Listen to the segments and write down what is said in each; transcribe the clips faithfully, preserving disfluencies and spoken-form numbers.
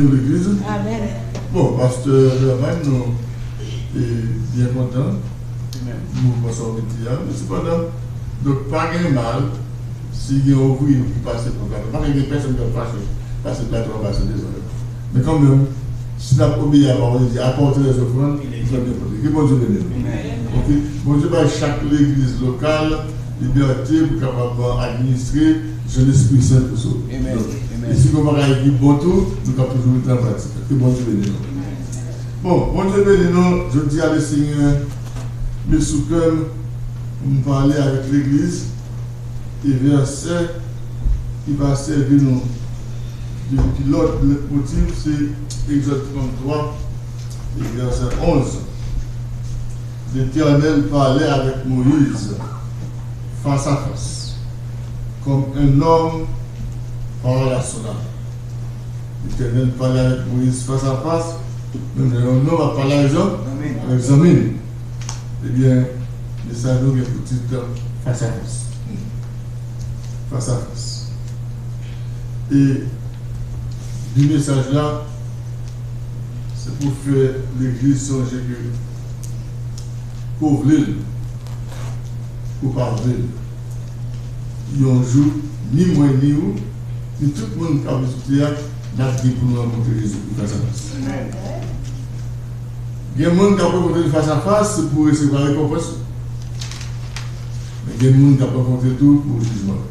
Legliz. Amèn. Bon, pastè Herman, nou e byen kontan mouvman sa w mete a. Men sepandan, donk, pa gen mal si gen yon ouvriye ki pase pran plato. Pa gen pèsonn k ap fache pase plato anba se devan yo. Men kanmenm, si n ap obeyi a pawòl li di, apportez les offrandes, nou fè byen pote. Ke Bondye beni nou. Oke? Bondye bay chak legliz lokal libète pou kapab administre jan Lespri Sen pouse w. Donk, e si gen yon bagay ki bon tou, nou ka toujou mete an pratik. Ke Bondye beni nou. Bon, Bondye beni nou. Jodi a, Lesenyè met sou kè m pou m pale avèk legliz. E vèsè ki va sèvi nou de pilòt, lètmotiv, se Egzòd tranntwa, e vèsè onz. L'Éternel parlait avec Moïse face à face, comme un homme parle à son âme. L'Éternel parlait avec Moïse face à face, menm jan yon nonm ap pale avèk zanmi l. Ebyen, mesaj nou gen pou tit Face à face. Face à face. E bi mesaj la, se pou fè legliz sonje ke, ke w vle l, ke w pa vle l, yon jou, ni mwen, ni ou, ni tout moun k ap viv sou tè a, n ap gen pou nou rankontre Jezikri fas a fas. Gen moun k ap rankontre l fas a fas, se pou resevwa rekonpans yo. Men gen moun k ap rankontre tou pou jijman.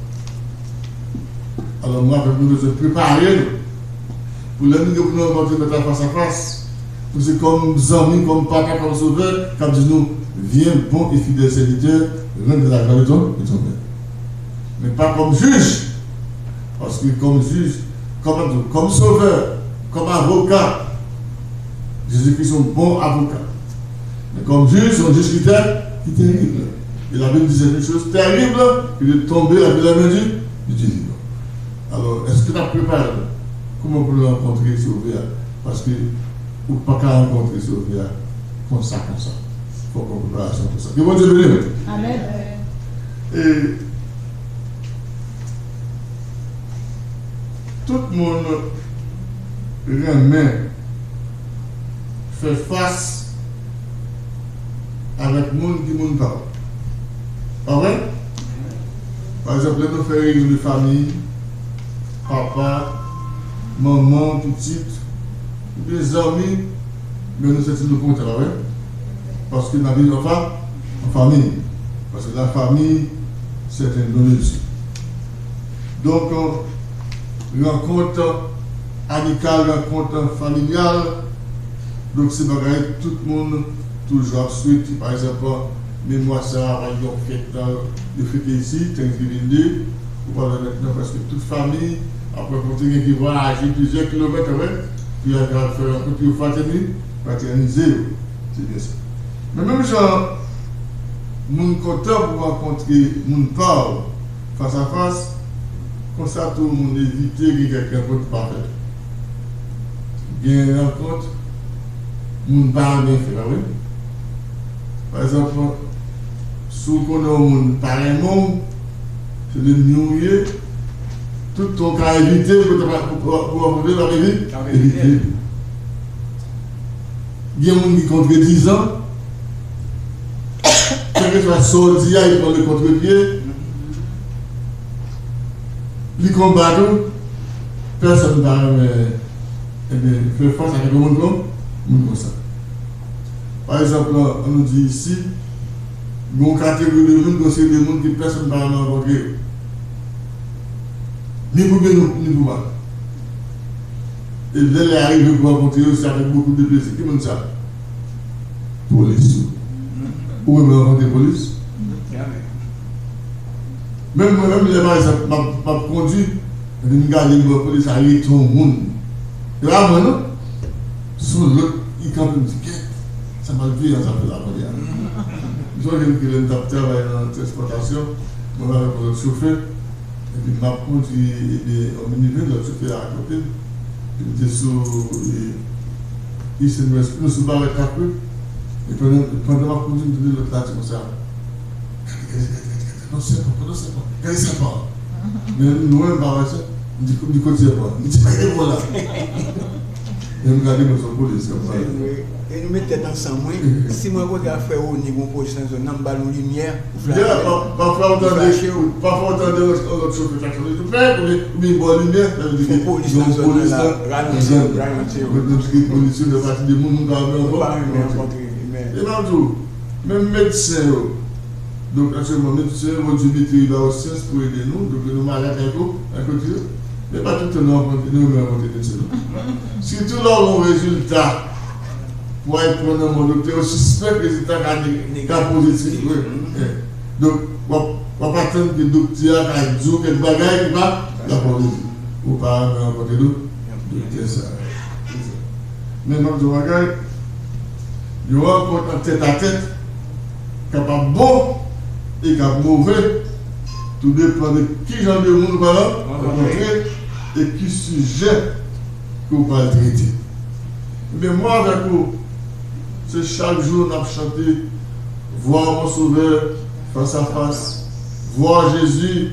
Alò, mwen avèk nou bezwen prepare nou pou lè nou gen pou nou rankontre Mèt la fas a fas, pou se kòm zanmi, kòm papa, kòm sovè, k ap di nou, viens, bon et fidèle serviteur, rentre dans la joie de ton, de ton maître. Men pa kòm jij, paske kòm jij, kòm, kòm sovè, kòm avoka, Jezikri se yon bon avoka. Men kòm jij, se yon jij ki tè, ki terib. E Labib di, c'est une chose terrible que de tomber dans la main du, du Dieu vivant. Alò, èske n ap prepare nou? Kòman pou nou rankontre Sovè a? Paske ou pa ka rankontre Sovè a konsa, konsa. Fòk gen preparasyon pou sa. Ke Bondye beni nou. Amèn. E tout moun renmen fè fas avèk moun ki moun pa w. Pa vre? Pa egzanp, lè nou fè reyinyon de fanmi, papa, manman, pitit, oubyen zanmi, men nou santi nou kontan, pa vre? Paske n ap viv an fa-, an fanmi. Paske la famille, c'est un don de Dieu. Donk, rankont amikal, rankont familyal, donk se bagay tout moun toujou ap swete. Pa egzanp, men mwa sa a, pa egzanp, fèt, euh, yo fete isi, Thanksgiving Day, ou pa wè mentnan prèske tout fanmi ap rankontre, gen ki vwayaje plizyè kilomèt, wè, pou y al fè rankont yo, fratèni-, fratènize yo. Se byen sa. Men menm jan moun kontan pou rankontre moun pa w fas a fas, konsa tou moun evite gen kèk rankont pa fèt. Gen rankont moun pa renmen fè, pa vre? Pa egzanp, si w konnen yon moun pa renmen w, se lènmi w ye, tout tan w ka evite pou w ta pa, pou, pou, pou w rankontre l, w ap evi-, evite l. Gen moun ki kontredizan, kèlkeswa sa w di a, li pran le kontrepye, li konbat ou, pèsonn pa renmen, ebyen, fè fas avèk yon moun kon, moun konsa. Pa egzanp, ann nou di isi, gen yon kategori de moun, gen yon seri de moun ke pèsonn pa renmen rankontre yo. Ni pou byen, ni pou mal. E lè, lè a rive pou rankontre yo, se avèk bokou de plezi. Ki moun sa? Polis yo. Ou renmen rankontre polis? Menm mwen menm, lè pa egzanp, m ap, m ap kondui, epi m gade m wè polis la arete yon moun. E pa mwen non. Se yon lòt ki kanpe, m di, "Kèt, sa malveyan sa fè la kounye a." M sonje m ke lè m t ap travay nan transpòtasyon, mwen avèk yon lòt chofè, epi m ap kondui, ebyen, yon minivan, lòt chofè a akote m. Epi m te sou, e, East and West, nou sou barèt la, wi. E pandan, pandan m ap kondui, m tande lòt la di konsa, "Gade, gade, gade, gade, gade, non, sèpan, non, sèpan, gade sèpan." Men m lwen, m pa wè sa. M di, "Kote sèpan?" M di, "Pa gen devwa la." Menm gade mwen se yon polis k ap pale. E nou met tèt ansanm, wi. Si mwen rankontre ak frè Rony, gon polis nan zòn nan, m ba nou limyè, ou flache. Yeah, pa- pafwa ou tande, pafwa ou tande yon yon lòt chofè k ap chante tou prè, oubyen oubyen bò limyè, sa vle di ke gon polis nan zòn nan, ralanti yo, ralanti yo. Menm si polis yo fè pati de moun nou pa renmen rankontre. E m ap di w, menm medsen yo, donk, aktyèlman, medsen yo, Bondye mete yo ba yo syans pou ede nou, donk nou malad, al kote yo. Men pa tout tan nou rankontre, nou renmen rankontre medsen, non. Sitou lè w gen yon rezilta pou al pran nan men doktè, yo sispèk rezilta ka ne- ka pozitif, wi. Donk, w ap w ap atann ke doktè a ka di w kèk bagay ki pa dakò avè w. Ou pa renmen rankontre do- doktè sa. Men m ap di w yon bagay, yon rankont an tèt a tèt kapab bon e k ap move, tou depann de ki jan de moun ou pral rankontre e ki sijè ke w pral trete. Ebyen, mwen avèk ou, se chak jou n ap chante Voir mon Sauveur face à face, voir Jésus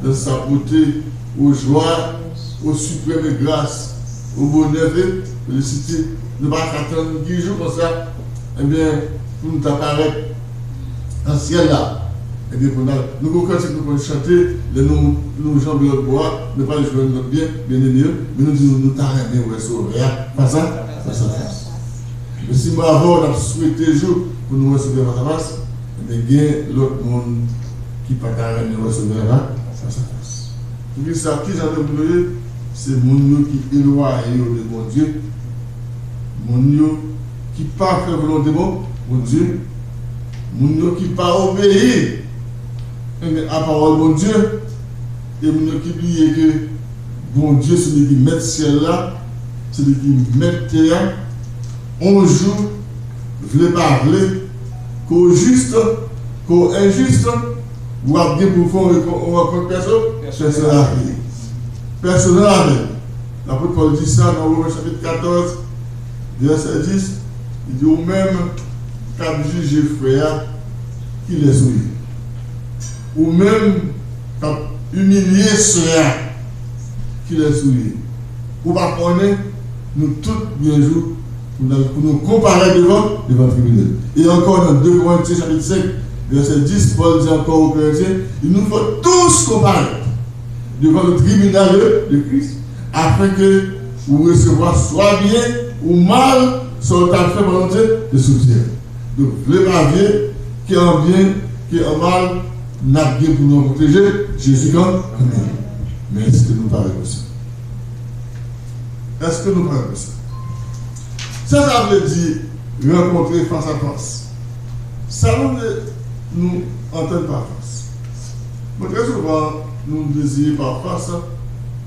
dans sa beauté, aux joies, aux suprêmes grâces, au bonheur, félicité. Nou pa ka tann ki jou konsa, ebyen, pou nou ta parèt nan syèl la. Ebyen, pou nou, nou gon kantik nou konn chante, lè nou, nou janbe lòt bò a, nou pral jwenn lòt byen, byeneme yo, men nou di nou, nou ta renmen wè Sovè a fas a fas. Men si mwen avè w, n ap swete jou pou nou wè Sovè a fas a fas, ebyen, gen lòt moun ki pa ta renmen wè Sovè a fas a fas. Poukisa? Ki jan de moun yo ye? Se moun yo ki elwaye yo de Bondye, moun yo ki pa fè volonte Bon- Bondye, moun yo ki pa obeyi, ebyen, a pawòl Bondye, e moun yo ki bliye ke Bondye se li ki mèt syèl la, se li ki mèt tè a. On jou, vle pa vle, ke w jis, ke w enjis, w ap gen pou w fè yon rekon- yon rankont pèso- pèsonèl avè l. Pèsonèl avè l. Lapot Pòl di sa nan Women chapit katòz, vèsè dis, li di, ou menm k ap jije frè a, kilès ou ye? Ou menm k ap imilye sè a, kilès ou ye? Ou pa konnen nou tout gen yon jou pou n al, pou nou konparèt devan, devan tribinal. E ankò nan de Korentyen chapit senk, vèsè dis, Pòl di ankò o Korentyen, il nous faut tous comparaître devant le tribunal de, de Christ, afin que vous recevoir soit bien ou mal, selon ta fè volonté de Dieu. Donk, vle pa vle, ke an byen, ke an mal, n ap gen pou nou rankontre Je- Jezi kanmenm. Men èske nou pare pou sa? Èske nou pare pou sa? Sa sa vle di rankontre fas a fas? Sa nou vle nou antann pa fas? Bon, trè souvan, nou dezire pa fas,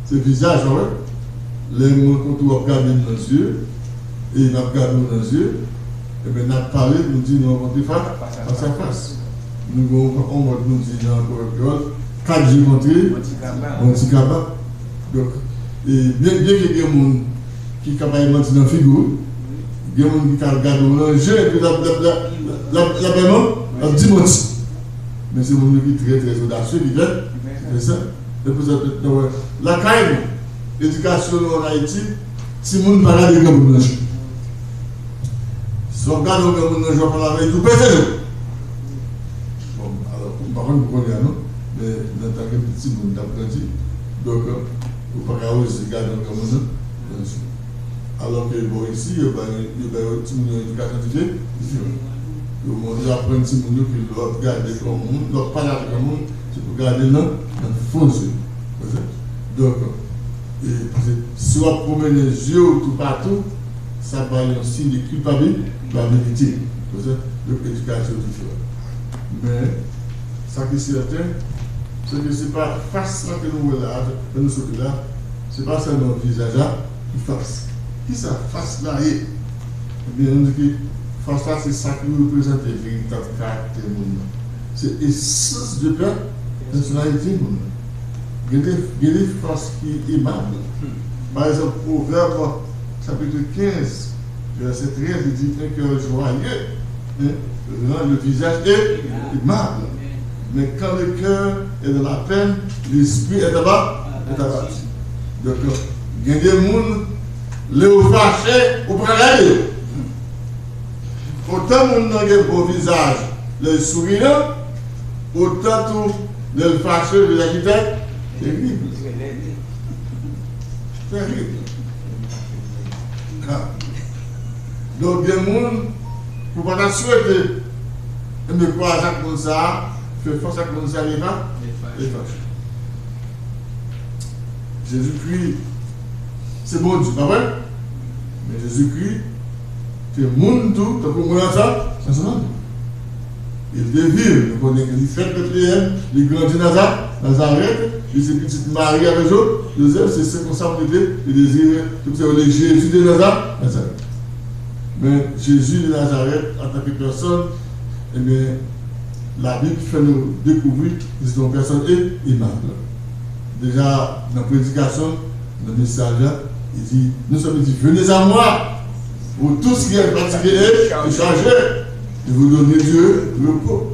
se vizaj, ou wè. Lè m rankontre w, w ap gade m nan zye, e n ap gade w nan zye, ebyen, n ap pale, nou di nou rankontre fa- fas a fas. Nou gen yon mòd nou di nan pwovèb kreyòl, kat je kontre, yon ti kaba. Donk, e byen, byen ke gen moun ki ka bay manti nan figi w, gen moun ki ka gade w nan je, epi l ap, l ap, l ap, l ap, l ap bay man-, l ap di manti. Men se moun yo ki trè, trè odasye ki fè, ki fè sa. E pou sa, nou wè, lakay nou, edikasyon nou ann Ayiti, timoun pa gade granmoun nan je. Si w ap gade yon granmoun nan je, w ap pale avè l, ou peze je w. Bon, alò, m pa konn pou kounye a, non, men nan tan ke m te timoun, t ap grandi, donk, ou pa ka oze gade yon granmoun nan, nan je. Alò ke bò isi, yo bay, yo bay timoun yo edikasyon dife-, diferan. Yo, yo aprann timoun yo ke lè w ap gade granmoun, lè w ap pale avèk granmoun, se pou gade l nan, nan fon je l. Donk, e, paske si w ap pwomennen je w toupatou, sa bay yon siy de kilpabi-, kilpabilite. Donk, edikasyon diferan. Men, sa ki sèten, se ke se pa fas la ke nou wè la, ke nou sot la, se pa sèlman vizaj la ki fas. Kisa fas la ye? Ebyen, nou di ke fas la se sa ki reprezante veritab karaktè moun nan. Se esans de pè-, pèsonalite moun nan. Gen de, gen de fas ki emab. Pa egzanp, Pwovèb, chapit kenz, vèsè trèz, li di, un cœur joyeux, hein, rend le visage aimable. Mais quand le cœur est dans la peine, l'esprit est aba-, est abattu. Donk, gen de moun, Lè yo fache, ou pa gade yo. Otan moun nan gen bon vizaj lè l souriyan, otan tou lè l fache, vizaj li fè terib. Terib. Ha. Donk, gen moun, pou pa ta swete, enben, kwaze ak moun sa a, fè fas ak moun sa a, li pa, li fache. Jezikri se Bondye, pa vre? Men Jezikri te moun tou, tankou mwen ansanm, ansanm avè nou. Il te vil, nou konnen ke li fèt Betleyèm, li grandi Naza-, Nazarèt, li se pitit Mari avèk Jo-, Jozèf, se, se konsa pou li te, li te di, tout se rele Jezi de Naza-, Nazarèt. Men Jezi de Nazarèt, antanke pèsòn, ebyen, Labib fè nou dekouvri li se yon pèsòn e-, emab. Deja, nan predikasyon, nan mesaj la, li di, nous sommes, li di, venez à moi, vous tous qui êtes fatigués et, et chargés, je vous donnerai du repos.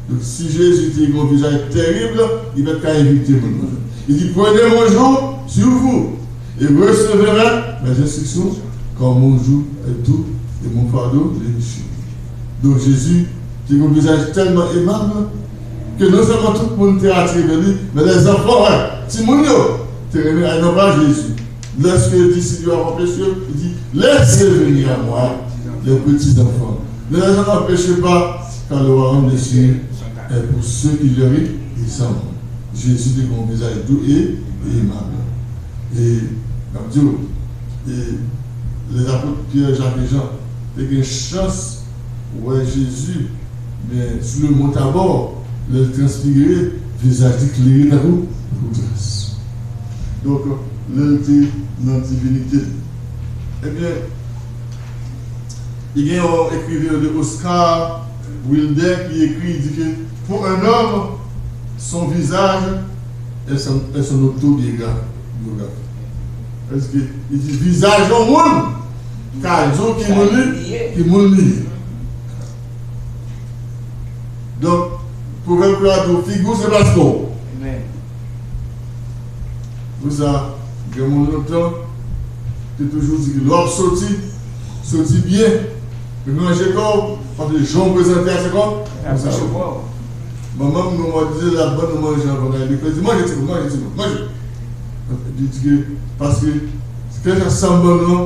Donk, si Jezi te gen yon vizaj terib, li pa t ka envite moun nan. Li di, prenez mon joug sur vous et recevez mes, mes instructions, car mon joug est doux et mon fardeau léger. Donk, Jezi te gen yon vizaj tèlman emab ke non sèlman tout moun te atire vè li, men lèzanfan, timoun yo, te renmen al nan bra Jezi. Lèske disip yo ap anpeche yo, li di, laissez venir à moi les petits enfants. Ne les en empêchez pas, car le royaume des cieux est pour ceux qui leur ressemblent. Jezi te gen yon vizaj dou e, e emab. E, m ap di w, e, lèzapot Pyè, Jak e Jan te gen chans wè Jezi, men sou le mont Tabò, lè l transfigire, vizaj li klere tankou, tankou glas. Donk, lè l te nan divinite l. Ebyen, li gen yon ekriven de Oscar Wilde ki ekri, li di ke pour un homme, son visage est son, est son autobiographie. Èske li di vizaj yon moun ka di w ki moun li, ki moun li ye. Donk, pwovèb kreyòl di w, figi w se pastè w. Amèn. Pou sa, gen moun lontan te toujou di ke lè w ap soti, soti byen, ranje kò w, paske jan w prezante a se kò, konsa. Manman m, nou mwen di l ap ban nou manje anvan n al lekòl, di manje timoun, manje timoun, manje. Li di ke, paske, kèlkeswa sa m ban nou an,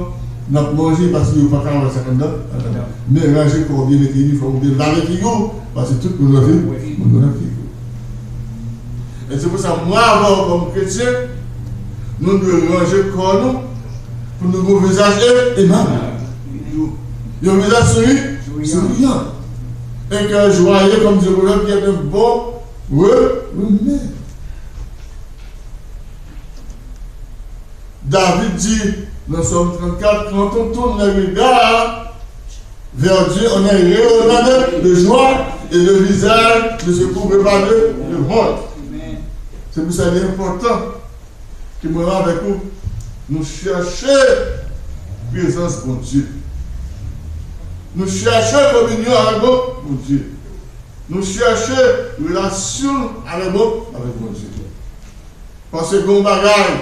n ap manje, paske yo pa ka wè sa k anndan, anndan. Men ranje kò w byen, mete inifòm w byen, lave figi w, paske tout moun wè figi, moun wè figi w. E se pou sa, mwen avè w kòm kretyen, nou dwe ranje kò nou pou nou gen yon vizaj e, emab. Yon vizaj souri, souriyan. Un cœur joyeux, comme dit le proverbe, qui est un bon re-, remède. David di nan Sòm trannkat, quand on tourne les regards vers Dieu, on est rayonné de joie et le visage ne se couvre pas de, de honte. Se pou sa li enpòtan ke mwen avèk ou, nou chèche prezans Bondye. Nou chèche kominyon avèk Bon-, Bondye. Nou chèche relasyon avèk Bon-, avèk Bondye. Paske gen yon bagay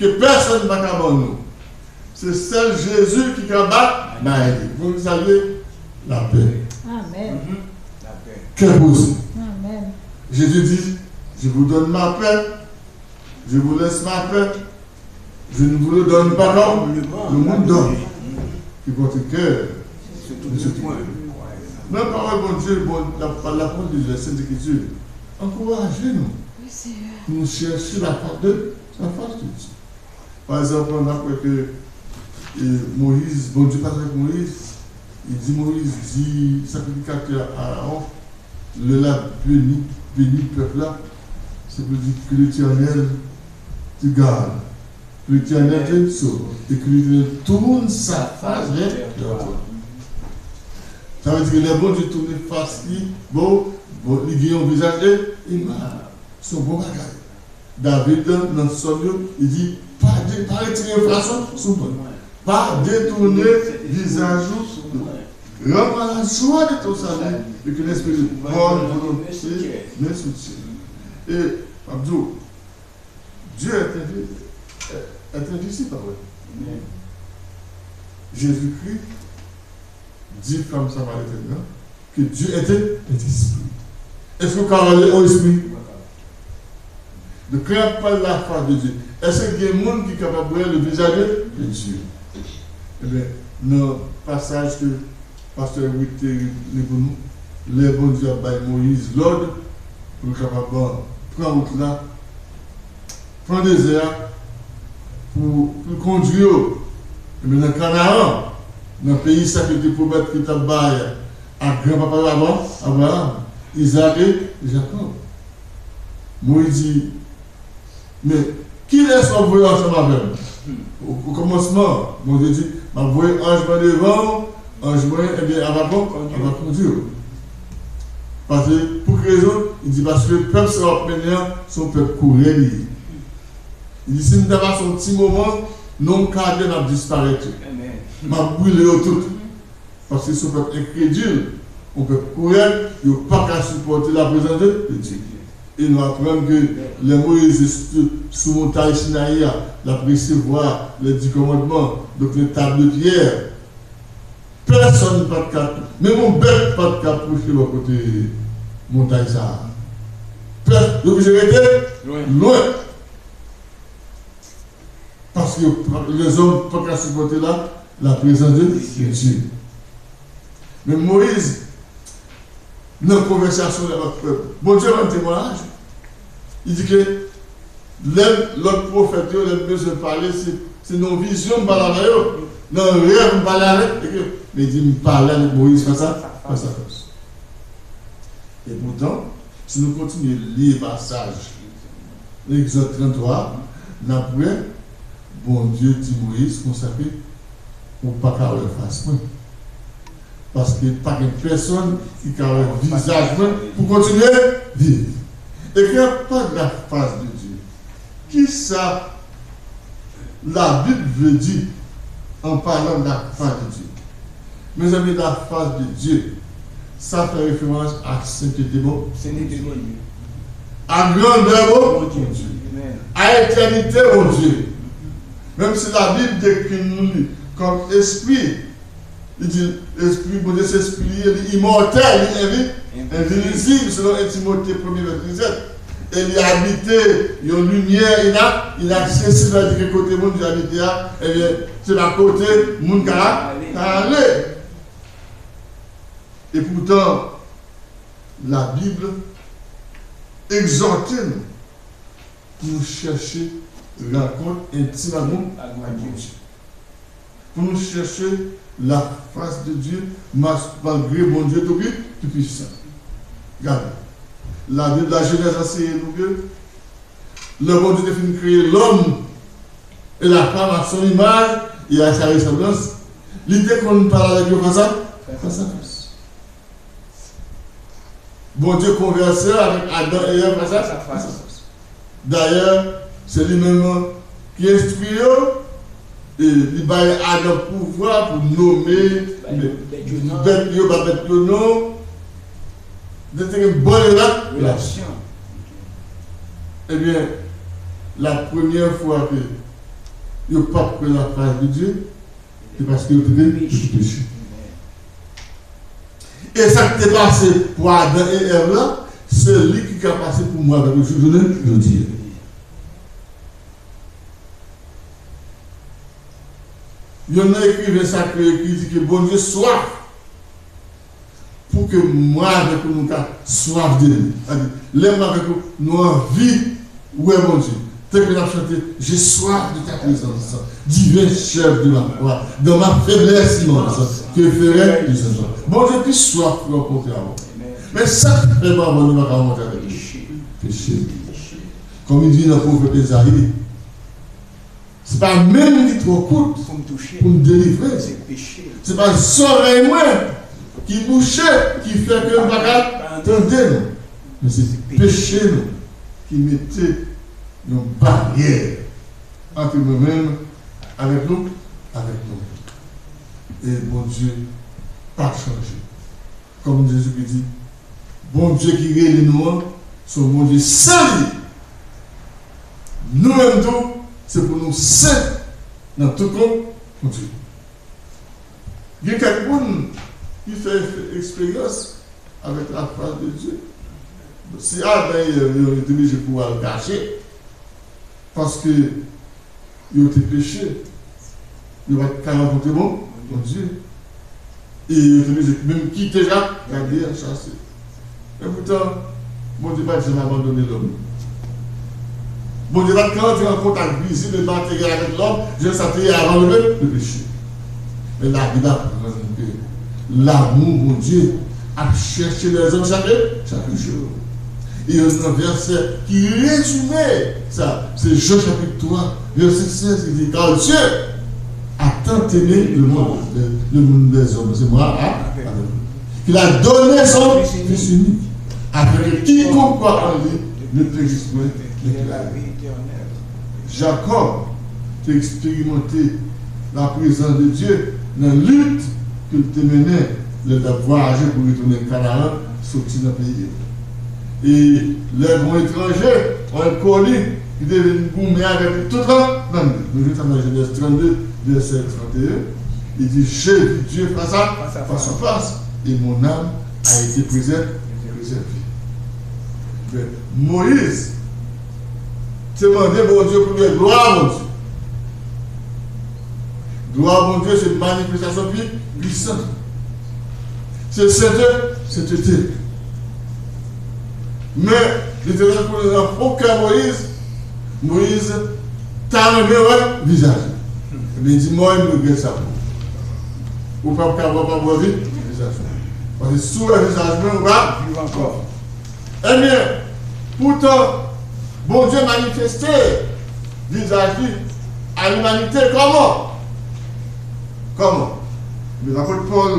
ke pèsonn pa ka ban nou. Se sèl Jezi ki ka ba, bay li. Pou nou salye lapè. Amèn. Kè poze. Amèn. Jezi di, je vous donne ma paix, je vous laisse ma paix, je ne vous le donne pas comme le monde donne. Ki pote kè. Nan pawòl Bondye, bon, la, la pawòl de Dieu, Sent Ekriti, ankouraje nou pou nou chèche la face de, la face de Dieu. Pa egzanp, n ap wè ke, e, Moyiz, Bondye pale avèk Moyiz, li di Moyiz, di sakrifikatè Arawon, lè l ap beni, beni pèp la, se pou l di que l'Éternel te garde. L'Éternel te sauve, et que l'Éternel tourne sa face vers toi. Sa vle di ke lè Bondye tounen fas li, bon, bon, li gen yon vizaj e, emab. Se yon bon bagay. David, nan sòm yo, li di, pa de, pa retire fas ou sou mwen. Pa detounen vizaj ou de mwen. Rends-moi la joie de ton salut, et que l'esprit de bonne volonté me soutienne. E, m ap di w, Dieu est invi-, est invisible, pa vre? Jezikri di fanm Samariten nan ke Dye ete, ete espri. Èske w ka rele yon espri? Donk, lè y ap pale la fas de Dye, èske gen moun ki kapab wè le visage de Dieu? Ebyen, nan pasaj ke pastè Eric te li pou nou, lè Bondye ap bay Moyiz lòd pou l kapab pran wout la, pran dezè a pou, pou l kondui yo. Ebyen, nan Kanaran, nan peyi sa ke te pwomèt ke l t ap bay a granpapa yo Abra-, Abraham, Izak e Jakòb. Moyiz di, men, kilès w ap voye ansanm avè m? O, o kòmansman, Bondye di, m ap voye anj mwen devan w, anj mwen, ebyen, ap akon-, ap akondui w. Paske, pou ki rezon? Li di, paske pèp sa w ap mennen an, se yon pèp kourè li ye. Li di, si m ta pase yon ti moman, nonm kadè m ap disparèt yo. M ap brile yo tout. Paske se yon pèp enkredil, yon pèp kourè, yo pa ka sipòte la prezans de, de Dye. E nou aprann ke lè Moyiz sou, sou montay Sinayi a, l ap resevwa les dix commandements, donk les tables de pierre, pèsonn pa t ka, menm yon bèt pa t ka pwoche bò kote montay sa a. Pèsonn, yo oblije rete lwen. Lwen. Paske lèzòm pa ka sipòte la, la prezans de, de Dye. Men Moyiz, nan konvèsasyon l avèk pèp, Bondye rann temwayaj. Li di ke lè lòt pwofèt yo, lè m bezwen pale, se, se nan vizyon m pale avèk yo, nan rèv m pale avèk yo. Men li di, m pale avèk Moyiz fas a, fas a fas. Epoutan, si nou kontinye li pasaj Egzòd tranntwa, n ap wè Bondye di Moyiz konsa ke, ou pa ka wè fas mwen. Paske pa gen pèsonn ki ka wè vizaj mwen pou kontinye viv. E ke pa la fas de Dye. Kisa Labib vle di an palan de la fas de Dye? Mezanmi, la fas de Dye, sa fè referans a sentete Bon-, Sentete Bondye. A grandè Bon-, Bondye. Bondye. Amen. A etènite Bondye. Menm si Labib dekri nou li kòm espri, li di, espri, Bondye se espri li ye, li imòtèl, li envi-, envizib, selon en Timote premye vèsè disèt. E li abite yon limyè ina-, inaksesib, sa vle di ke kote Bondye abite a, ebyen, se pa kote moun ka, ka ale. Epoutan, Labib egzòte nou pou nou chèche rankont entim ak Bon-, ak Bondye. Pou nou chèche la fas de Dye, mas-, malgre Bondye tou pi-, tou pwisan. Gade, Labib, Lajenèz anseye nou ke lè Bondye te fin kreye lòm e la fam à son image et à sa ressemblance, li te konn pale avèk yo fas a, fas a fas. Bondye konvèse avèk Adan e Èv fas a fas. Dayè, se li menm ki enstwi yo, e li bay Adan pouvwa pou nome bèt yo, ba bèt yo non. Yo te gen bon rela-, relasyon. Ebyen, la premyè fwa ke yo pa t kwè la fas de Dye, se paske yo te, yo te peche. E sa k te pase pou Adan e Èv la, se li ki ka pase pou mwen avèk ou jouk jounen jodi a. Youn nan ekriven sakre yo ekri di ke Bondye swaf pou ke mwen avèk ou nou ka swaf de li. Sa di, lè mwen avèk ou, nou anvi wè Bondye. Tank n ap chante, j'ai soif de ta présence, divin chef de ma foi, dans ma faiblesse immense, que ferai-je sans toi? Bondye pi swaf pou rankontre avè w. Men sa k fè pafwa nou pa ka rankontre avèk li? Peche. Kòm li di nan pwofèt Ezayi, se pa men m ki twò kout pou m touche, pou m delivre. Se peche. Se pa zòrèy mwen ki bouche, ki fè ke m pa ka tande nou. Men se peche nou ki mete yon baryè ant mwen menm avèk nou, avèk nou menm. E Bondye pa chanje. Kòm Jezikri di, Bondye ki rele nou an, se yon Bondye sen li ye. Nou menm tou, se pou nou sen. nan tout kont Bondye. Gen kèk moun ki fè eksperyans avèk la fas de Dye. Si Adan e Èv yo te oblije kouri al kache, paske yo te peche, yo pa t ka rankontre bon, Bondye. E yo te oblije menm kite ja-, jaden an chase. Men poutan, Bondye pa t janm abandone lòm. Bondye pa t ka antre an kontak vizib e materyèl avèk lòm, jan sa te ye avan le, le peche. Men Labib aprann ke lanmou Bondye ap chèche lèzòm chak, chak jou. E youn nan vèsè ki rezime sa, se Jan chapit twa, vèsè sèz, ki di, Car Dieu a tant aimé le monde, le, le monde des hommes, c'est moi, hein, qu'il a donné son Fils unique, afin que quiconque croit en lui ne périsse point, mais qu'il ait la vie éternelle. Jakòb te eksperimante laprezans de Dye nan lit ke l te mennen lè l t ap vwayaje pou retounen Kanaran, soti nan peyi l. E lè gon etranje, on enkoni, ki te vin goumen avèk li tout lan, nan li. Nou jwenn sa nan Jenèz trannde, vèsè tranteyen. Li di, Je vis Dieu face à, face à face, et mon âme a été préservée, préservée. Men Moyiz te mande Bondye pou l gen glwa Bondye. Glwa Bondye se manifestasyon pi pwisan. Se sente, sentete. Men, Letènèl konnen nan fon kè Moyiz, Moyiz ta renmen wè vizaj li. Ebyen, li di, Mwen, m regrèt sa pou ou. Ou p ap ka wè, w p ap wè vi-, vizaj mwen. Paske si w wè vizaj mwen, ou p ap viv ankò. Ebyen, poutan, Bondye manifeste vizaj li a limanite. Kòman? Kòman? Men lapot Pòl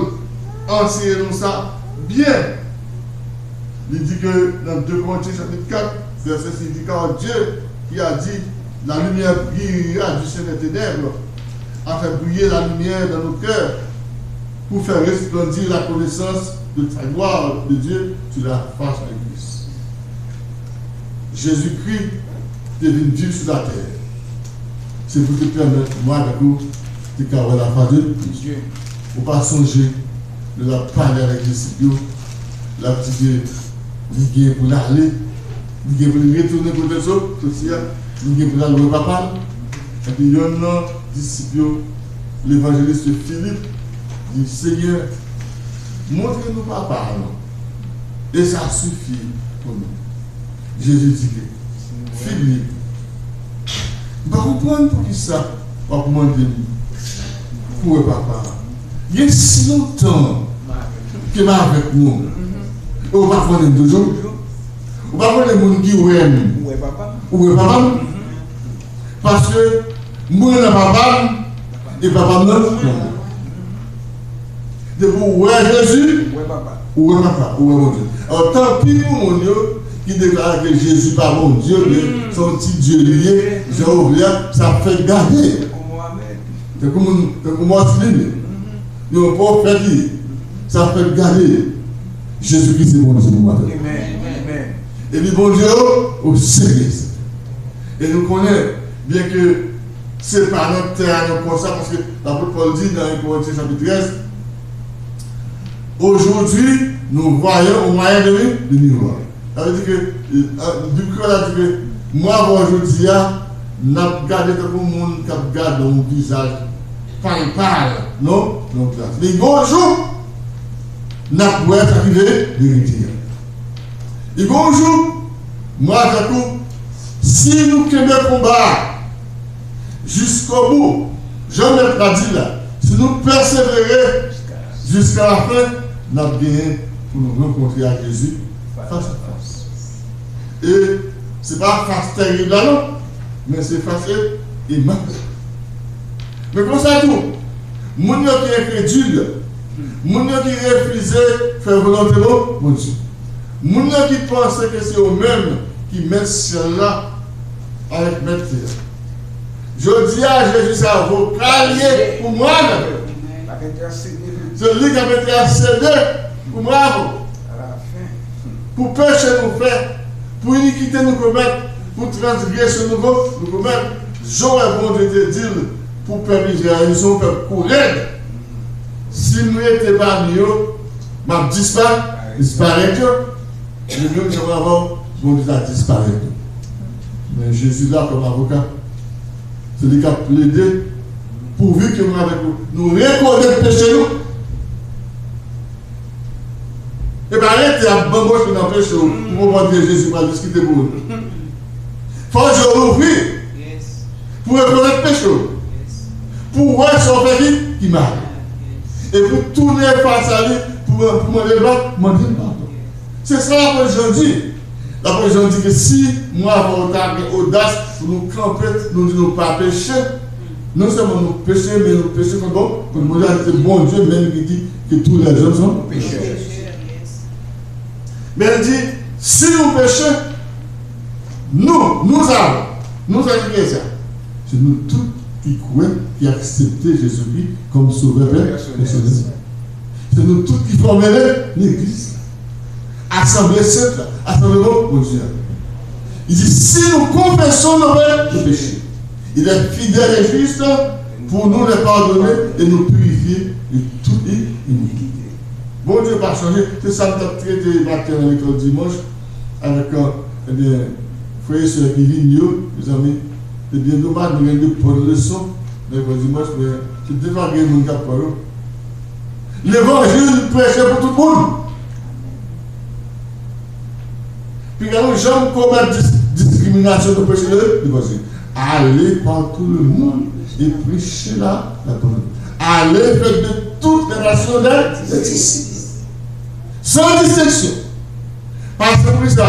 anseye nou sa byen. Li di ke nan de Korentyen chapit kat, vèsè sis, li di, Car Dieu qui a dit, La lumière brillera du sein des ténèbres, a fait briller la lumière dans nos cœurs pour faire resplendir la connaissance de la gloire de Dieu sur la face de Christ. Jezikri te vin viv sou latè. Se pou te pèmèt mwen avèk ou te ka wè lafas de Dye. Ou pa sonje lè l ap pale avèk disip yo, l ap di ke li gen pou l ale, li gen pou l retounen kote l so-, soti a, li gen pou l al wè Papa l. Epi yonn nan disip yo, levanjelis Filip, di, Senyè, montre nou Papa a non, e sa sifi pou nou. Jezi di ke, Filip, m pa konprann poukisa w ap mande m pou wè Papa a. Gen si lontan ke m avèk nou, e w pa konnen m toujou? Ou pa konnen moun ki wè m, ou wè Papa m? Paske mwen nan Papa m, e Papa m nan mwen. Depi w wè Jezi, ou wè Papa, ou wè Bondye. Alò, tanpi pou moun yo ki deklare ke Jezi pa Bondye, oubyen se yon ti dye li ye, jan yo vle a, sa fèk gade. Tankou moun, tankou Martin li ye. Yon pwofèt li ye. Sa fèk gade. Jezikri se Bondye pou maten. Epi Bondye yo, o serye. E nou konnen, byen ke se pa nan tè a, nan kò sa, paske lapot Pòl di nan en Korentyen chapit trèz, Aujourd'hui, nous voyons au moyen de, de miroir. Sa vle di ke, e, e, Bib Kreyòl la di ke, mwen avè w jodi a, n ap gade tankou moun k ap gade yon vizaj palpab, non? Yon glas. Men gon jou, n ap wè sa ki ve-, verite a. E gon jou, mwen avèk ou, si nou kenbe konba a jiskobou, jan mèt la di la, si nou pèsevere jiska lafen, n ap genyen pou nou rankontre ak Jezi fas a fas. E se pa fas terib la non, men se fas e, e mab la. Men konsa tou, moun yo ki enkredil, moun yo ki refize fè volonte Bon-, Bondye, moun yo ki panse ke se yo menm ki mèt syèl la avèk mèt tè a. Jodi a, Jezi se avoka l ye pou mwen. Se li k ap entèsede pou mwen avè w. Pou peche nou fè, pou inikite nou komèt, pou transgresyon nou ko-, nou komèt, jan w wè Bondye te di l, Pou pèp Izrayèl, se yon pèp kou rèd. Si m rete pami yo, m ap dispa-, disparèt yo. Li menm jan avè w, Bondye ta disparèt nou. Men Jezi la kòm avoka. Se li k ap plede, pouvi ke mwen avèk ou, nou rekonèt peche nou. E pa rete ap banboche nan peche w pou konprann ke Jezi pral diskite pou ou. Fò je w louvri pou rekonèt peche w. Pou wè sa w fè ki, ki mal. E pou tounen fas a li, pou, pou mande l pa, mande l padon. Se sa lapot Jan di. Lapot Jan di ke si mwen avè w ta gen odas pou nou kanpe, nou di nou pa peche, non sèlman nou peche, men nou peche kont bon, kont Bondye, se Bondye menm ki di ke tous les hommes sont pécheurs. Men li di, si nou peche, nou, nou sa, nou sa ki peche, se nou tout ki kwè, ki aksepte Jezikri kòm Sovè pè-, pèsonèl. Se nou tout ki fòme le-, legliz la. Asanble sent la, asanble bon Bondye a. Li di, si nou konfese nou pe-, nou peche, il est fidèle et juste pour nous les pardonner et nous purifier de toute iniquité. Bondye pa chanje, se sa m t ap trete maten an lekòl dimanch avèk, euh, ebyen, frè e sè ki vin yo, mezanmi, se byen domaj, nou gen de pon leson nan lekòl dimanch, men se de fwa gen moun k ap pran yo. Levanjil preche pou tout moun. Piga nou janm komèt dis-, diskriminasyon nan preche le, levanjil. Allez par tout le monde et prêchez la, la bonne nouvelle. Allez faire de toutes les nations des, des disciples. Sans distinction. Paske pou kisa?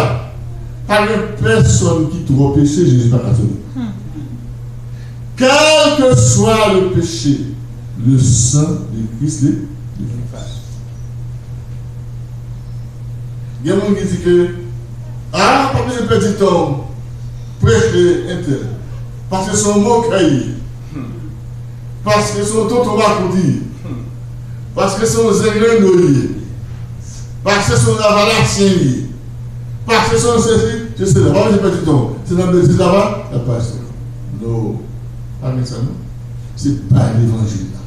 Pa gen pèsonn ki twò peche, Jezi pa ka sove. Quel que soit le péché, le sang de Christ l'efface. Gen moun ki di ke, ah, pa bezwen pèdi tan w, preche entèl. Paske se yon mokè li ye. Paske se yon tonton makout li ye. Paske se yon zenglenno li ye. Paske se yon lavalasyen li ye. Paske se yon sesi, se sela. Pa bezwen pèdi tan w. Se nan legliz la, l ap pase. Non. Pa gen sa, non. Se bay levanjil la.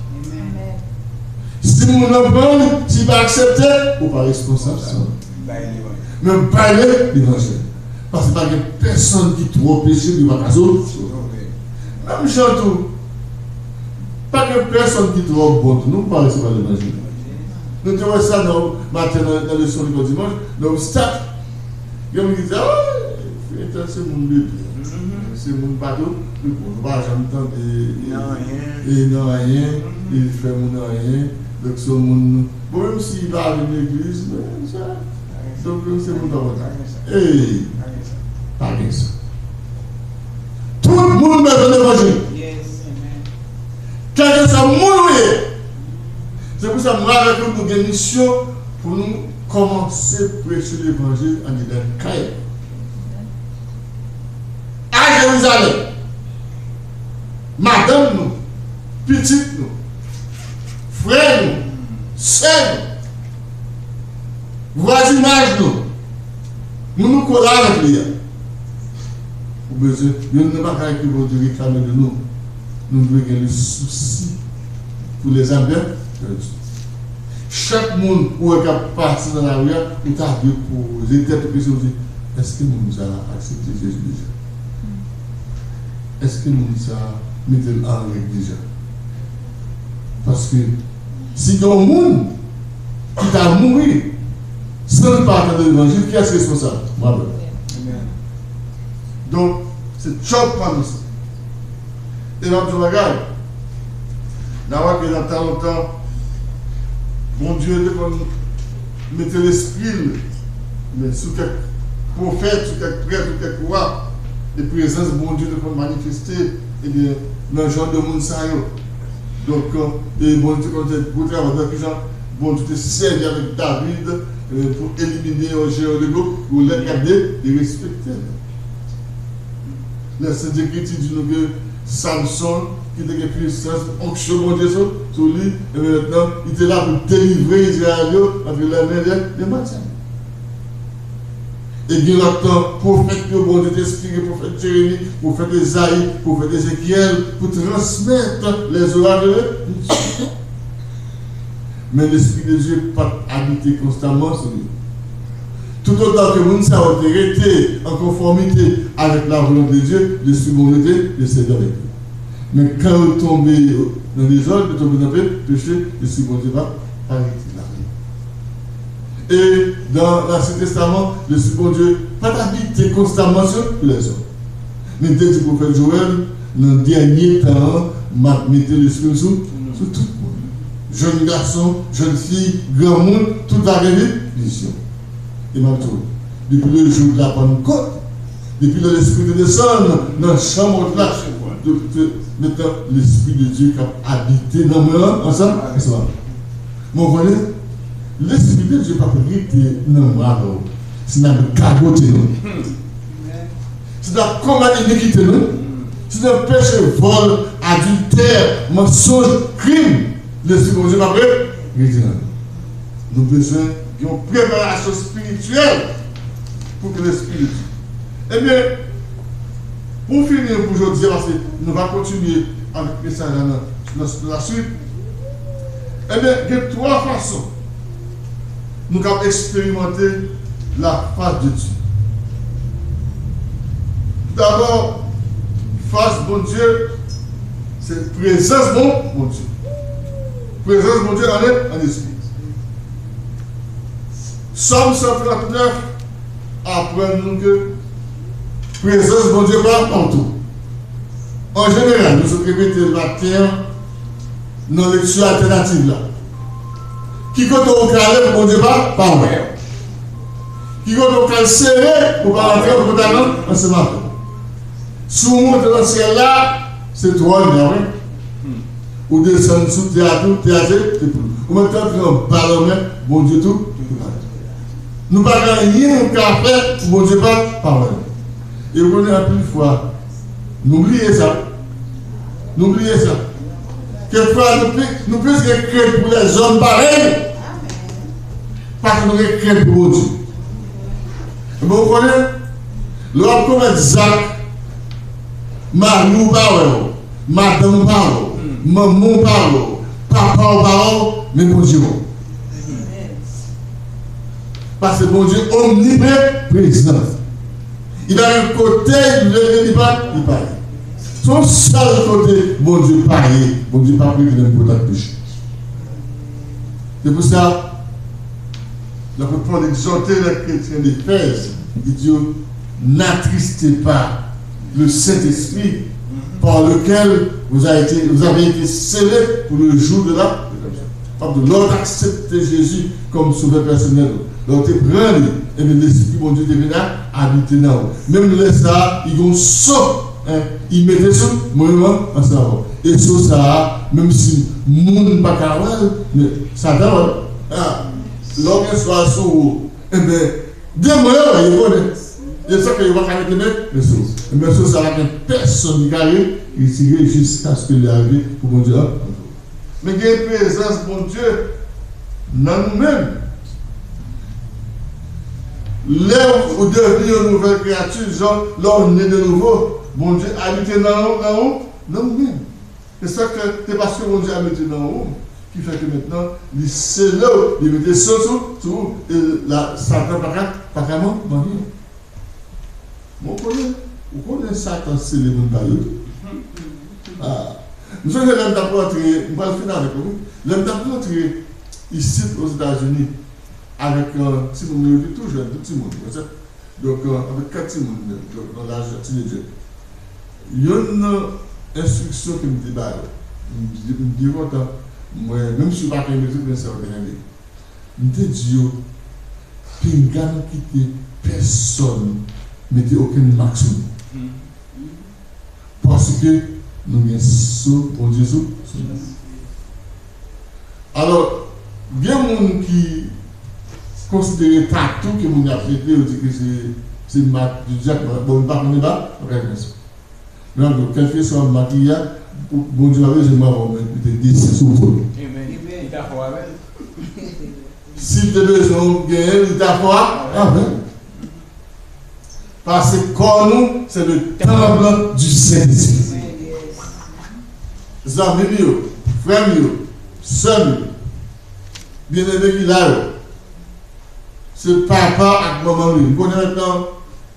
Si moun nan pran li, si li pa aksepte, ou pa responsab sa. Men bay levanjil. Paske pa gen pèsonn ki twò peche pou li pa ka sove. Menm jan tou, pa gen pèsonn ki twò bon tou, nou pa resevwa levanjil. Nou te wè sa nan, maten nan, nan leson lekòl dimanch, nan obstak. Gen moun ki di, ah, entèl se moun de byen. Se moun pa tou, nou pa janm tande, e nan anyen, e fè moun anyen. Donk, se yon moun, bon, menm si li pa vin legliz, men sa, donk, se moun pa bon. Ey, pa gen sa. Tout moun bezwen levanjil. Kèlkeswa moun ou ye. Se pou sa, mwen avèk ou, nou gen misyon pou nou kòmanse preche levanjil andedan kay nou. A Jerizalèm, madanm nou, pitit nou, frè nou, sè nou, vwazinaj nou, moun nou kole avèk li a. Ou bezwen, youn nan bagay ke Bondye reklame de nou, nou dwe gen le souci pour les âmes perdues. Chak moun ou wè k ap pase nan lari a, ou ta dwe poze tèt ou kesyon, di, èske moun sa a aksepte Jezi deja? Èske moun sa a mete l an règ deja? Paske si gen yon moun ki ta mouri san l pa tande levanjil, kiyès ki responsab? Mwen menm. Donk, se djòb pa nou sa. E m ap di w bagay, n a wè ke nan tan lontan, Bondye te konn mete lespri l, men sou kèk pwofèt, sou kèk prèt, sou kèk wa, e prezans Bondye te konn manifeste, ebyen, nan jan de moun sa yo. Donk, e Bondye te konn fè gwo travay, nan ki jan Bondye te sèvi avèk David, e, pou elimine yon jeyan de Goliath, gade, li respekte l. Lè Sent Ekriti di nou ke Samson, ki te gen pisans, onksyon Bondye sou, sou li, ebyen mentnan, li te la pou delivre Izrayèl yo antre nan men de, de Madyan. E gen lòt tan, pwofèt yo, Bondye te enspire pwofèt Jeremi, pwofèt Ezayi, pwofèt Ezekyèl pou transmèt lèzoray de Bondye. Men Lespri de Dye pa t abite konstaman sou yo. Toutotan ke moun sa yo te rete an konfòmite avèk la volonte de Dye, Lespri Bondye te, te sèvi avèk yo. Men kan yo tonbe nan dezòd, yo tonbe nan pe-, peche, Lespri Bondye pa, pa rete la. E nan Ansyen Testaman, Lespri Bondye pa t abite konstaman sou lèzòm. Men li te di pwofèt Jowèl, nan dènye tan an, m ap mete Lespri m sou, sou tout moun. Jèn gason, jèn fi, granmoun, tout va gen vi-, vizyon. E m ap di w, depi le jou de la Pannkòt, depi lè Lespri te desann nan chanm wòt la, de, de, mentnan, Lespri de Dye k ap abite nan mwen an, ansanm, ansanm avè w. Men w konnen, Lespri de Dye p ap rete nan mwen avè w si n ap gagote nou, si n ap konbat inikite nou, si n ap peche, vòl, adiltè, mansonj, krim, Lespri Bondye p ap re-, rete nan nou. Nou bezwen gen yon preparasyon espirityèl pou ke Lespri de Dye. Ebyen, pou fini pou jodi a, paske nou va kontinye avèk mesaj la nan, nan, nan la swit. Ebyen, gen twa fason nou kab eksperimante la fas de Dye. Dabò, fas Bondye, se prezans bon, Bondye. Prezans Bondye an, an espri. Sòm san trant nèf aprann nou ke prezans Bondye pa toupatou. An jeneral, nou sot repete l maten an nan lekti altènativ la. Ki kote w ka ale pou Bondye pa, pa wè w? Ki kote w ka al sere pou pa rantre, pou pa al ansanm avè w? Si w monte nan syèl la, se twòn nan, wi. Ou desann sou tè a tou, tè a se, se pou ou. Ou mèt antre anba lanmè, Bondye tou. Nou pa gen anyen nou ka fè pou Bondye pa, pa wè nou. E ou konnen anpil fwa, nou bliye sa. Nou bliye sa. Kèk fwa, nou pli, nou plis gen krent pou lèzòm parèy nou, pase nou gen krent pou Bondye. Ebyen, ou konnen, lè w ap komèt zak, mari w pa wè w, madanm w pa wè w, manman w pa wè w, papa w pa wè w, men Bondye wè w. Pase Bondye omniprezan. Li pa gen kote li vle, li pa, li pa ye. Se yon sèl kote Bondye pa ye. Bondye pa prete nan potat peche. Se pou sa, lapot Pòl egzòte lè kretyen Efèz, li di yo, n'attristez pas le Saint-Esprit, par lequel vous avez été, vous avez été scellés pour le jour de la, lè w t aksepte Jezi kòm Sovè pèsonèl ou, lè w te pran li, ebyen, Lespri Bondye te vin a-, abite nan ou. Menm lè sa a, li gen yon so, en, li mete sou mwen menm ansanm avè w. E so sa a, menm si moun pa ka wè l, men Satan wè l. A, lè w gen so a sou ou, ebyen, demon yo wè, yo konnen. E sa fè yo pa ka mete men, men so. Ebyen, so sa a, gen pèsonn ki ka re-, retire jiskaske lè a rive pou Bondye an. Men gen prezans Bondye nan nou menm. Lè ou devni yon nouvèl kreyati, jan lè w ne de nouvo, Bondye abite nan ou, nan ou, nan ou menm. E sa ke, se paske Bondye abite nan ou, ki fè ke mentnan, li sele w, li mete so sou, sou ou, e la, Satan pa ka, pa ka man-, manyen w. Mwen konnen, ou konnen Satan sele moun pa yo tou. A. M sonje lè m t ap rantre, m pral fin avèk ou, wi. Lè m t ap rantre isit Ozetazini avèk, e, timoun mwen yo ki tou jèn, tout timoun, wè sa? Donk, e, avèk kat timoun, donk, nan laj tinedjè. Youn nan enstriksyon ke m te ba yo, m, m byen kontan, mwen, menm si yo pa konn metrik, men sa yo te renmen. M te di yo, pinga nou kite pèsonn mete okenn mak sou nou. Paske nou gen so Bondye sou, sou nou. Alò, gen moun ki konsidere tatou ke moun yo ap mete, yo di ke se, se mak di dyab, bon, m pa konnen pa, pa gen sa. Men ankò, kèlkeswa mak li a, Bondye pa bezwen mwen avè w, men li te desann sou ou. Amen. Li ta fò avè l. Si l te bezwen w genyen, li ta fò avè l. Paske kò nou, se le temple du Saint-Esprit. Zanmi m yo, frè m yo, sè m yo, byeneme ki la yo, se papa ak manman nou ye. M konnen mentnan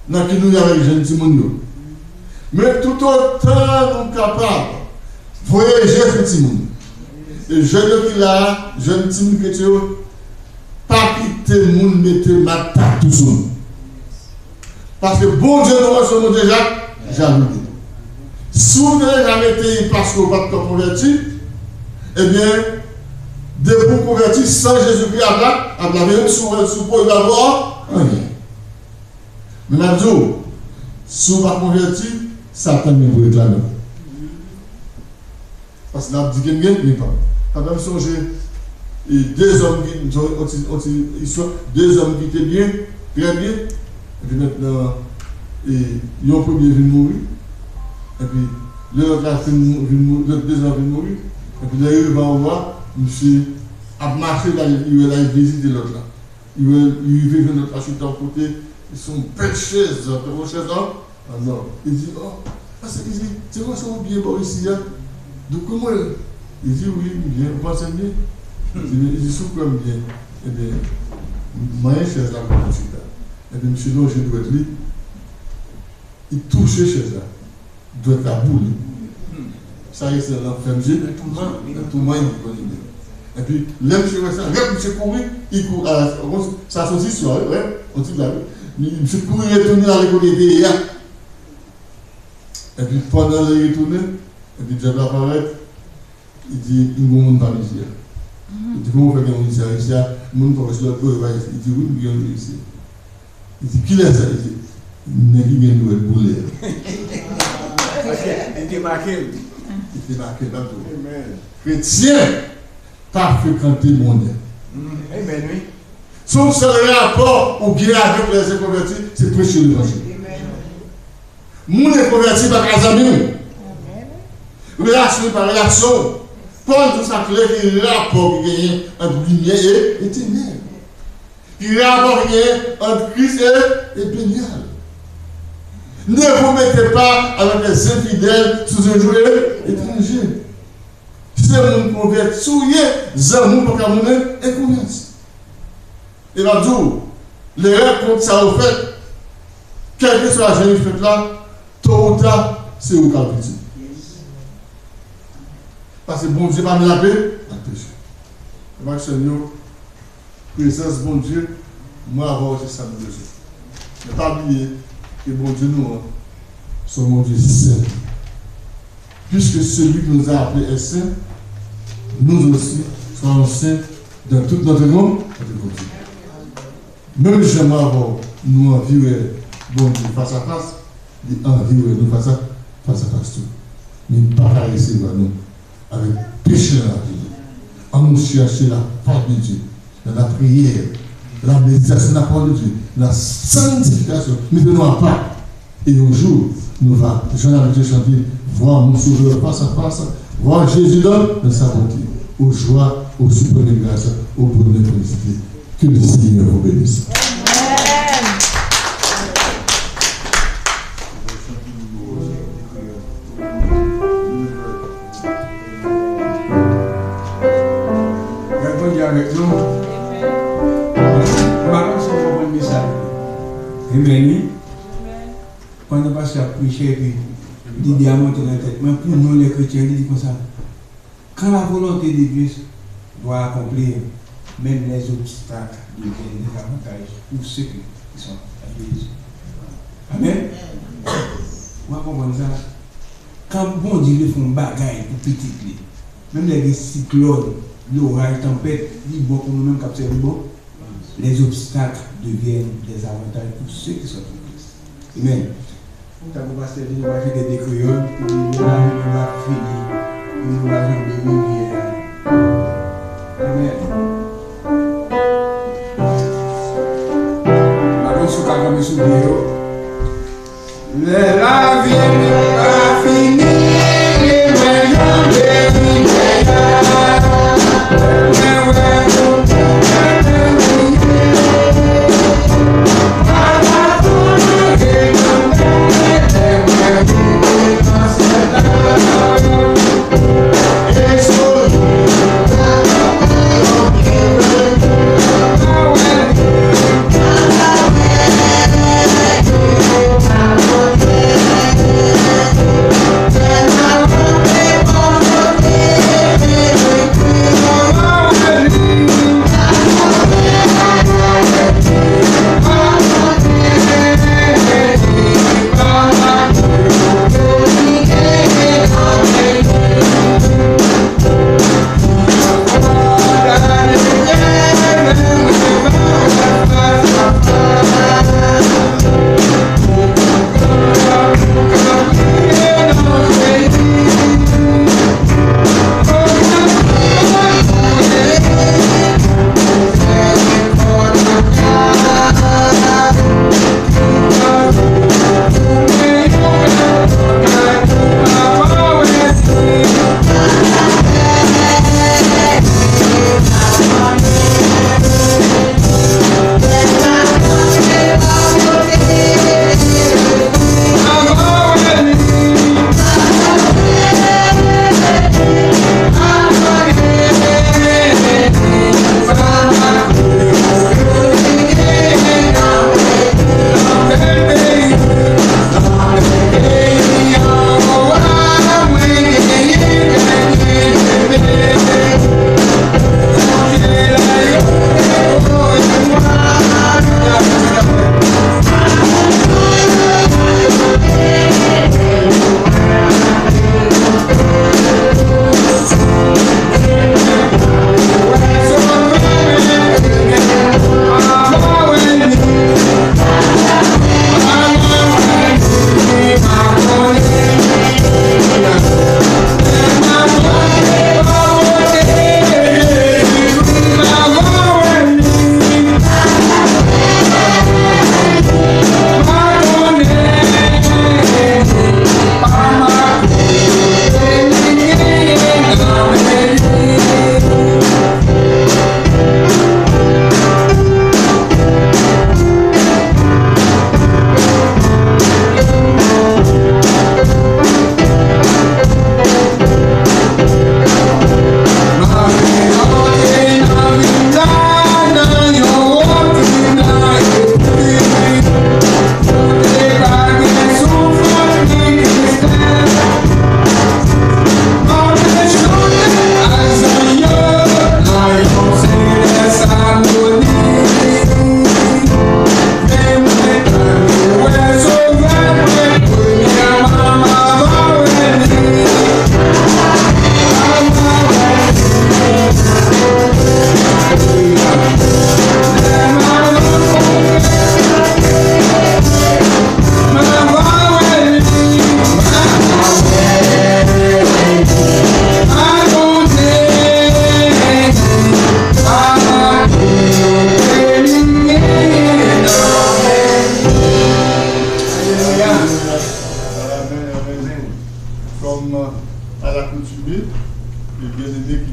nan ki nou ye avèk jèn timoun yo. Men toutotan nou kapab, voye je sou timoun. E jèn yo ki la a, jèn timoun kretyen yo, pa kite moun mete mak tatou sou nou. Paske Bondye nou an se yon Bondye ja-, jalou li ye. Si w te deja mete li paske w pa t ko konvèti, ebyen, depi w konvèti, san Jezikri ap la, ap lave yon sou, sou po, li pa vo anyen. Men m ap di w, si w pa konvèti, Satan gen pou reklame w. Paske l ap di ke m gen, men pa. Pandan m sonje, e, de zòm ki, m sonje yon ti, yon ti istwa, de zòm ki te byen, trè byen, epi mentnan, e, yon premye vin mouri, epi lè lòt la fin mou-, vin mouri, lòt de zòm vin mouri, epi lè yo rive anwo a, misye ap mache, la, li wè l al vizite lòt la. Li wè, li rive jwenn lòt la chita yon kote, li se yon bèl chèz, tankou chèz an, an nò. Li di, "Oh, pastè," li di, "se konsa ou byen bò isi a? Donk, kòman w ye?" Li di, "Wi, m byen, ou panse m byen?" Li di, "Men," li di, "si w kwè m byen, ebyen, manyen chèz la pou mwen chita." Ebyen, misye lonje dwèt li, li touche chèz la. Dwèt la boule. Sa rete nan lanfè, misye. Nan touman. Nan touman, li konnen byen. Epi, lè misye wè sa, rèd misye kouri, li kouri, a, bon, sa se yon ti istwa, wi, wi, yon ti blag, wi. Li, misye kouri retounen ale kote li te ye a. Epi, pandan l retounen, epi dyab la parèt, li di, "M gen yon moun pa m isi a." Li di, "Kòman w fè gen yon moun isi a, isi a? Moun pa w isi a, lòt bò yo pa isi." Li di, "Wi, m gen yon moun isi." Li di, "Kilès sa?" Li di, "Nèg ki gen dwèt boule a." Paske li te make l. Li te make l, m ap di w. Amen. Kretyen pa frekante monnen. Mm, amen, wi. Se yon sèl rapò ou gen avèk lèzenkonvèti, se preche levanjil. Amen. Moun enkonvèti pa ka zanmi w. Relasyon pa relasyon. Pòl di sa klè ki rapò ki genyen ant limyè e, e tenèb. Ki rapò ki genyen ant Kris e, e Belyal. Ne vous mettez pas avec les infidèles sous un joug étranger. Si se moun konvèti w ye, zanmi w pa ka moun enkonvèti. E m ap di w, lè rankont sa yo fèt, kèlkeswa jan yo fèt la, to ou ta, se ou k ap viktim. Paske Bondye pa mele ak pe-, ak peche. Frè m ak sè m yo, prezans Bondye, mwen avè w se sa nou bezwen. Men pa bliye ke Bondye nou an, se yon Bondye sen. Puisque celui qui nous a appelés est saint, nous aussi, soyons saints dans toute notre con-, notre conduite. Menm jan mwen avè w, nou anvi wè Bondye fas a fas, li anvi wè nou fas a, fas a fas tou. Men li pa ka resevwa nou avèk peche nan lavi nou. Ann nou chèche la face de Dieu dans la prière, la méditation de la parole de Dieu, la sanctification. Mete nou apa. Et un jour, nous va, Jean David chante, voir mon Sauveur face à face, voir Jésus dans, dans sa bonté, aux joies, aux suprêmes grâces, aux bonheurs félicités. Que le Seigneur vous bénisse. Gad Bondye avèk nou. M pa konn si w konprann mesaj. Amen, wi. Pandan pastè ap preche, epi lide a monte nan tèt mwen, pou nou, lè kretyen, li di konsa, quand la volonté de Dieu doit accomplir, même les obstacles deviennent des avantages pour ceux qui, qui sont en Jésus. Amen. Ou konprann sa? Kan Bondye vle fè yon bagay pou pitit li, menm lè gen siklòn, loraj, tanpèt, li bon pou nou menm k ap sèvi bon. Les obstacles deviennent des avantages pour ceux qui sont en Christ. Amen. Tankou pastè di, nou va kite de kreyòl, pou nou lavi nou va fini, pou nou va janbe rivyè a. Amen. Madanm, si w ka kanpe sou pye yo. Lè lavi nou va fini, li mwen janbe rivyè a. Mwen wè nou tout mwen priye. Papa, pou nou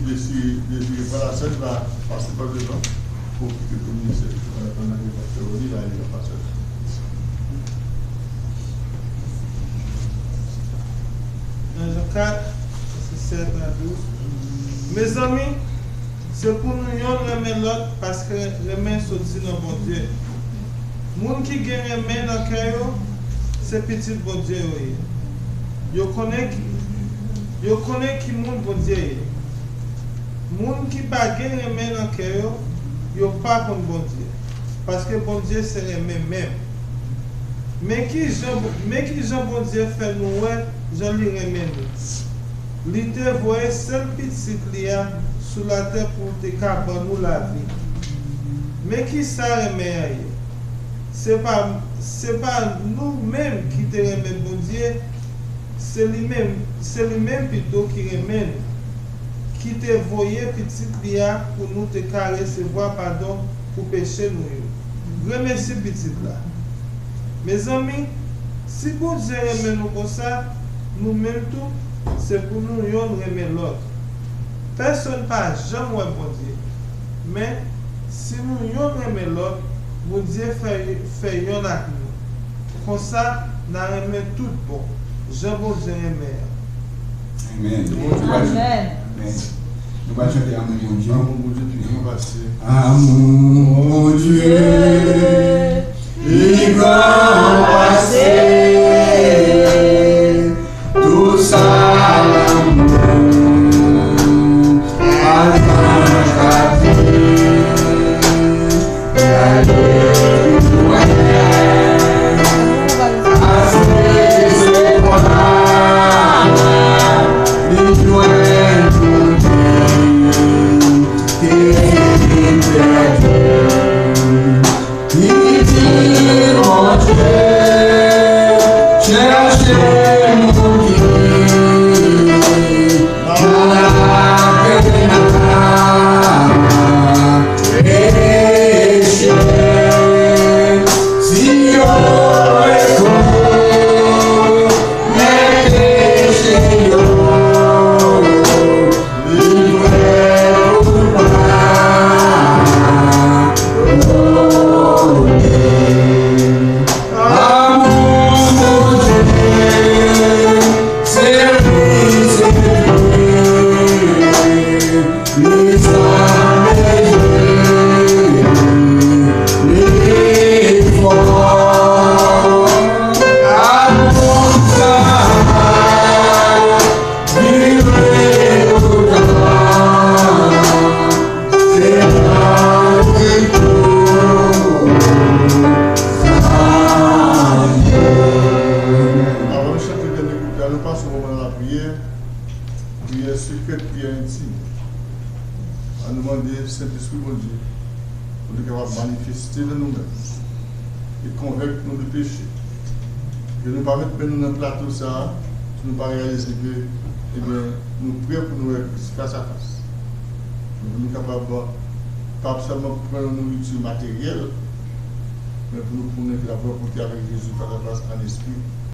Désiré, Désiré pran lasèz la, pase pa devan, pou okipe pou ministè. Pandan ke pastè Rony la, li pran lasèz. Nan Jan kat, vèsè sèt a douz. Mezanmi, se pou nou yonn renmen lòt, paske renmen soti nan Bondye. Moun ki gen renmen nan kè yo, se pitit Bondye yo ye. Yo konnen ki, yo konnen ki moun Bondye ye. Moun ki pa gen renmen nan kè yo, yo pa konn Bondye, paske Bondye se renmen menm. Men ki jan, men ki jan Bondye fè nou wè jan li renmen nou? Li te voye sèl Pitit li a sou latè pou l te ka ban nou lavi. Men ki sa renmen an ye? Se pa, se pa nou menm ki te renmen Bondye, se li menm, se li menm pito ki renmen nou, ki te voye Pitit li a pou nou te ka resevwa padon pou peche nou yo. Remèsye Pitit la. Mezanmi, si Bondye renmen nou konsa, nou menm tou, se pou nou yonn renmen lòt. Pèsonn pa janm wè Bondye. Men, si nou yonn renmen lòt, Bondye fè, fè yonn ak nou. Konsa, n a renmen tout bon, jan Bondye renmen an. Amèn. Amèn. Amèn. Nou pral chante Amour Bondye. Amour Bondye pi gran pase. Amour Bondye pi gran pase tout sa lanmou pa janm ka di. Gade pi lwen, pase sou kwa, li jwenn Bondye ki fin pèdi. Li di Bondye chèche moun ki nan lapenn ak peche. Si yo rekonèt peche yo, li prè pou padone. Amour Bondye, se li, se li, li sa mezi, li fò. Amour sa, Avan nou chante dènye kouplet la, nou pase yon moman nan lapriyè, priyè sekrè, priyè entim. Ann nou mande Sentespri Bondye pou li kapab manifeste nan nou menm e konvenk nou de peche. Ke nou pa met men nou nan plato sa a, si nou pa reyalize ke, ebyen, nou prè pou nou wè Kris fas a fas. Pou nou kapab pa sèlman pran yon nouriti materyèl, men pou nou konnen ke n ap rankontre avèk Jezi fas a fas an espri.